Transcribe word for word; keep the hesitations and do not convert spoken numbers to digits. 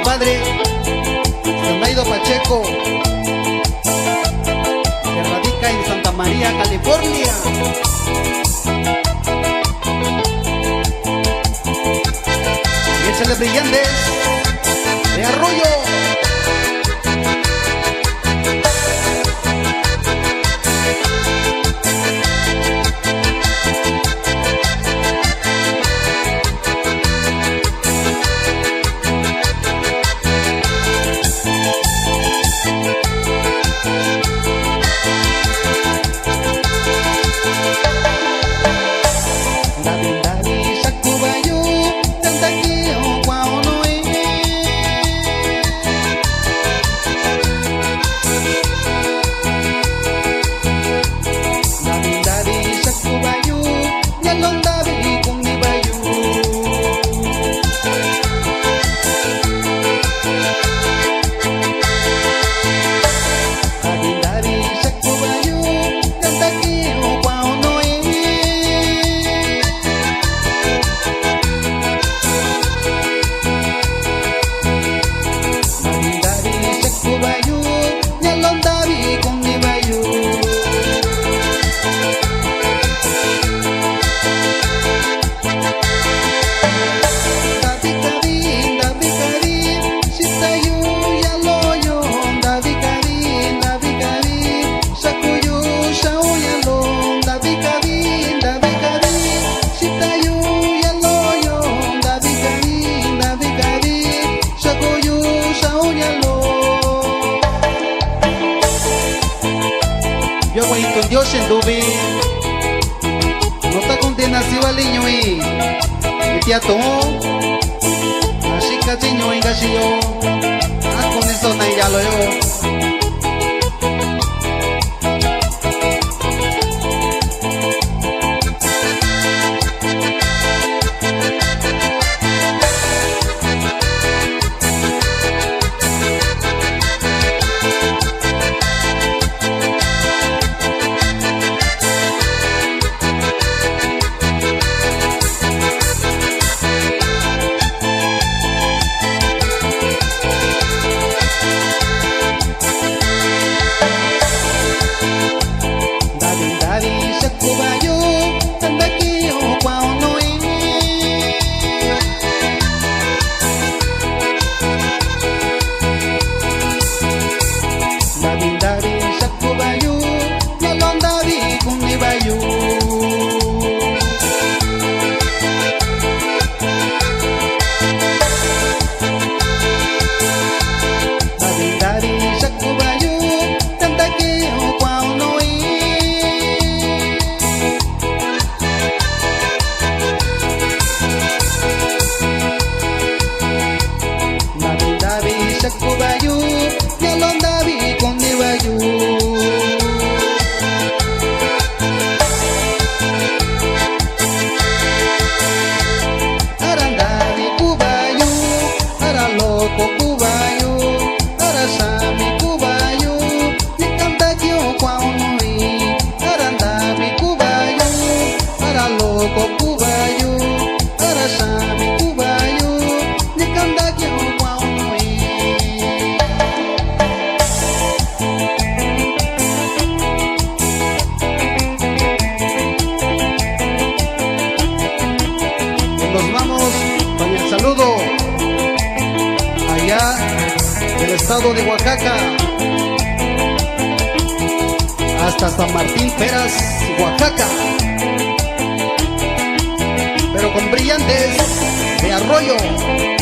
Padre Sandaido Pacheco, que radica en Santa María, California. Y échale brillantes de Arroyo. Yo voy con Dios en tu vida. No está con tienda si va niño y y tía tú. Así casi niño y casi yo. Ah, con eso está ya lo yo. Del estado de Oaxaca hasta San Martín Peras, Oaxaca, pero con brillantes de Arroyo.